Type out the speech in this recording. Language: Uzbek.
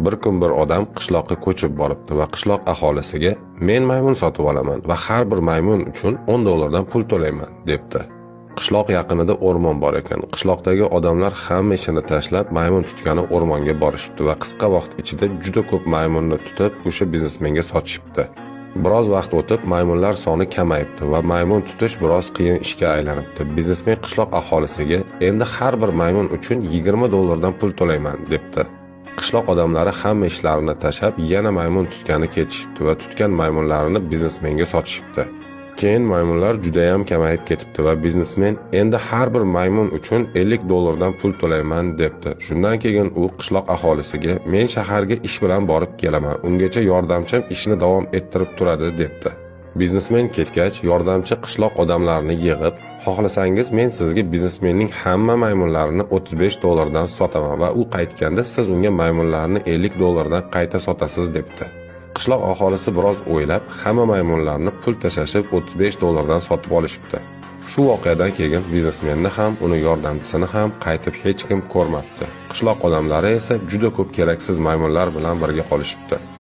Bir kun bir odam qishloqqa ko'chib boribdi va qishloq aholisiga men maymun sotib olaman va har bir maymun uchun 10 dollardan pul to'layman debdi. Qishloq yaqinida o'rmon bor ekan. Qishloqdagi odamlar hamma ishini tashlab maymun tutgani o'rmonga borishibdi va qisqa vaqt ichida juda ko'p maymunni tutib o'sha biznesmenga sotishibdi. Biroz vaqt o'tib maymunlar soni kamayibdi va maymun tutish biroz qiyin ishga aylanibdi. Biznesmen qishloq aholisiga endi har bir maymun uchun 20 dollardan pul to'layman debdi. Qishloq odamlari hamma ishlarini tashlab yana maymun tutgani ketishibdi va tutgan maymunlarini biznesmenga sotishibdi. Keyin maymunlar judayam kamayib ketibdi va biznesmen endi har bir maymun uchun 50 dollardan pul to'layman debdi. Shundan keyin u qishloq aholisiga men shaharga ish bilan borib kelaman, ungacha yordamchim ishni davom ettirib turadi debdi. Biznesmen ketgach, yordamchi qishloq odamlarini yig'ib, xohlasangiz men sizga biznesmenning hamma maymunlarini 35 dollardan sotaman va u qaytganda siz unga maymunlarni 50 dollardan qayta sotasiz debdi. Qishloq aholisi biroz o'ylab, hamma maymunlarni pul tashlashib 35 dollardan sotib olishibdi. Shu voqeadan keyin biznesmenni ham, uni yordamchisini ham qaytib hech kim ko'rmabdi. Qishloq odamlari esa juda ko'p keraksiz maymunlar bilan birga qolishibdi.